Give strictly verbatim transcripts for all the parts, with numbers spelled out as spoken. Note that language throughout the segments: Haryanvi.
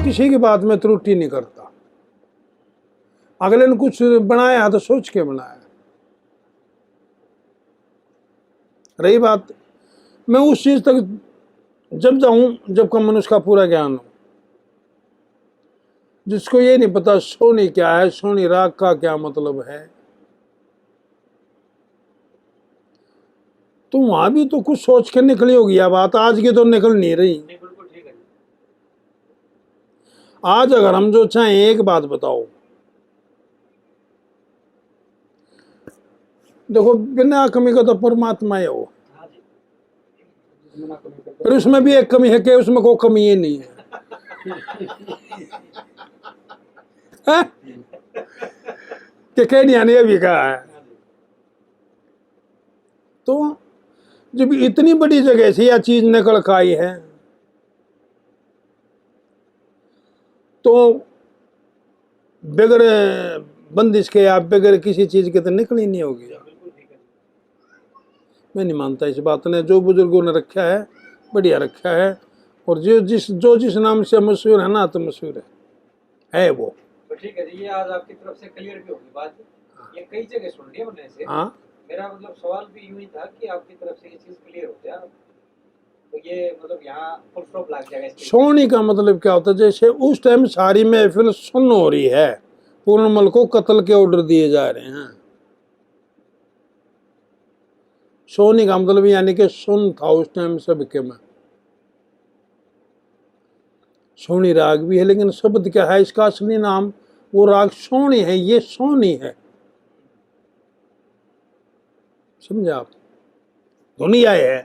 किसी की बात में त्रुटि नहीं करता। अगले ने कुछ बनाया तो सोच के बनाया। रही बात, मैं उस चीज तक जब जाऊं जब का मनुष्य का पूरा ज्ञान हो। जिसको ये नहीं पता सोनी क्या है, सोनी राग का क्या मतलब है, तो वहां भी तो कुछ सोच के निकली होगी यह बात, आज की तो निकल नहीं रही। नहीं, बिल्कुल ठीक है। आज अगर हम जो चाहें, एक बात बताओ, देखो, बिना कमी का तो परमात्मा है वो। हाँ जी। बिना कमी का तो पर उसमें भी एक कमी है कि उसमें कोई कमी ही नहीं है। हैं? कि कहीं नहीं आने अभी कहा है। तो जब इतनी बड़ी जगह से यह चीज निकल के आई है, तो बगैर बंदिश के या बगैर किसी चीज के तो निकल ही नहीं होगी। मैं नहीं मानता इस बात ने। जो बुजुर्गों ने रखा है, बढ़िया रखा है। और जो जिस जो जिस नाम से मशहूर है ना, तो मशहूर है, है वो। तो ठीक है जी, ये आज आपकी तरफ से क्लियर भी होगी बात। ये कई जगह सुन लिया मैंने इसे। हाँ। मेरा मतलब सवाल भी यूं ही था कि आपकी तरफ से ये चीज क्लियर हो जाए, तो ये मतलब यहाँ फुल स्टॉप लग जाएगा इस चीज। सोनी का मतलब क्या होता है? जैसे उस टाइम सारी महफिल सुन्न हो रही है, पूर्णमल को कत्ल के ऑर्डर दिए जा रहे हैं। सोनी का मतलब यानी कि सुन्न था उस टाइम सबके में। सोनी राग भी है, लेकिन शब्द क्या है? इसका असली नाम वो राग सोनी है, ये सोनी है। समझे आप? दुनिया है।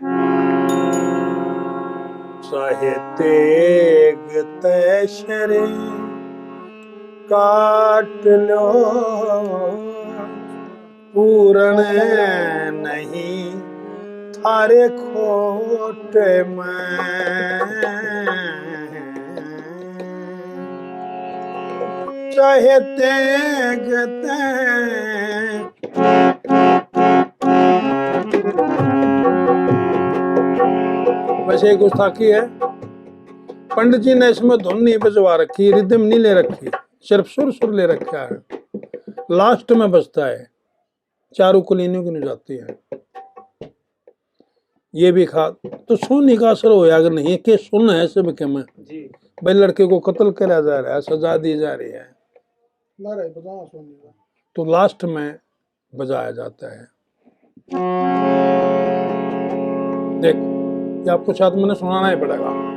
चाहे तेग तै शरीर काट लो, पूरण नहीं थारे खोट में। चाहे तेग तै वैसे एक गुस्ताखी है, पंडित जी ने इसमें धुन नहीं बजवा रखी, रिदम नहीं ले रखी, सिर्फ सुर सुर ले रखा है। लास्ट में बजता है, चारों कुलीनियों की नहीं जाती है। ये भी खा तो सोनी का असर होया अगर नहीं, के सुन है सब के में जी। भाई लड़के को कत्ल करा जा रहा है, सजा दी जा रही है, तो लास्ट में बजाया जाता है। देख, ये आपको शायद मैंने सुनाना ही पड़ेगा।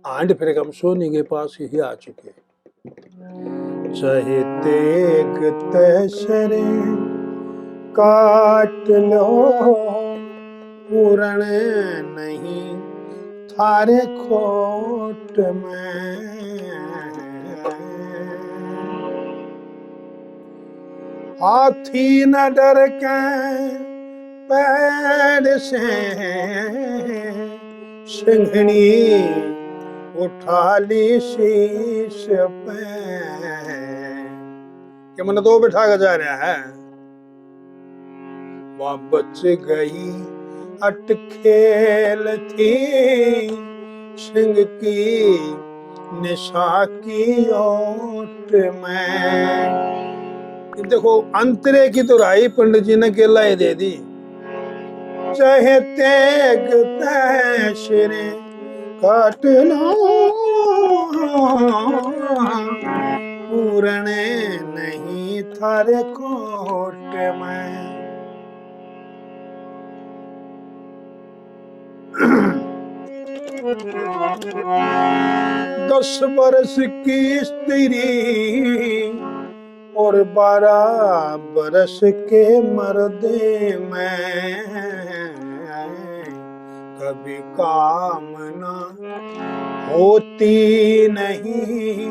आंड फिर हम सोनी के पास ही आ चुके। चाहे तेग तै शरीर काट लो, पूरण नहीं थारे खोट में। हाथी न डर के पैर से सिंघनी उठा ली शीश पे। के मन्ने तो बिठा के जा रहा है। वहाँ बच गई अटखेल थी सिंह की निशा की ओट में। देखो, अंतरे की दुहाई पंडित जी ने गेला ही दे दी। चाहे तेग तै शरीर काट लो, पूरण नहीं थारे खोट में। दस बरस की स्त्री और बारह बरस के मर्दे में कभी कामना होती नहीं,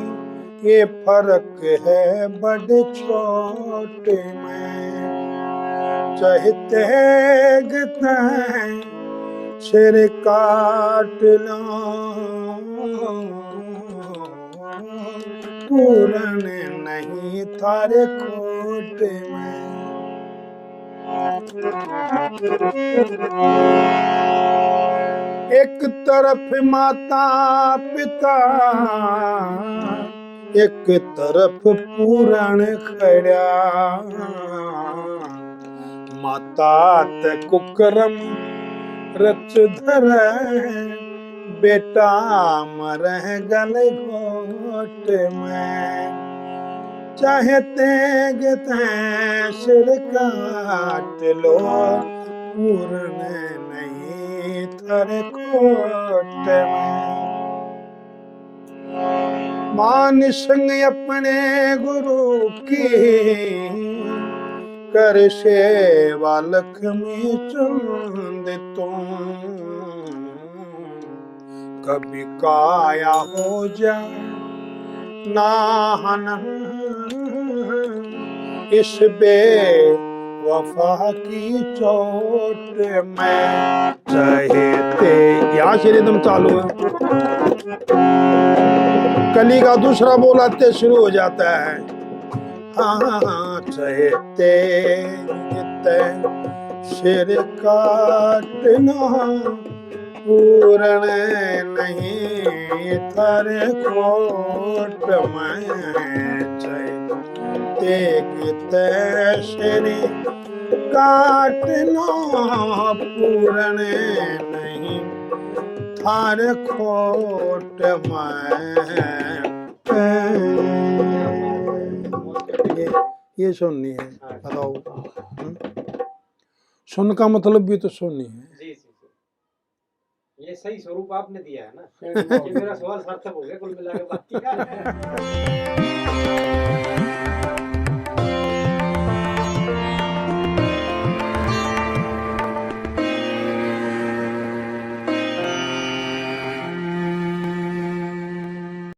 ये फर्क है बड़ छोट में। चाहे तेग तैं सिर काट लो, पूरण नहीं थारे खोट में। एक तरफ माता पिता, एक तरफ पूरण खड़ा। माता ते कुकरम रच धरै, बेटा मरै गल घोट में। चाहे तेग तैं सिर काट लो, पूर्ण नहीं थारे खोट में। मान संग अपने गुरु की, कर सेवा लक्ष्मी चंद तू। कभी काया हो जा ना हन इस बेवफा की चोट में। चाहे ते, यहाँ से रिदम चालू है। कली का दूसरा बोल आते शुरू हो जाता है। हाँ, चाहे ते, ते सिर काटना, पूरण नहीं थारे खोट में। चाहे ते, ते सिर काटना, पूरण नहीं थारे खोट में। ये, ये सुन नहीं है, बताओ। हम्म? सुन का मतलब भी तो सुन ही है। जी, जी, जी। ये सही स्वरूप आपने दिया है ना। सही बात। ये मेरा सवाल सार्थक हो गया, कुल मिला के बात किया।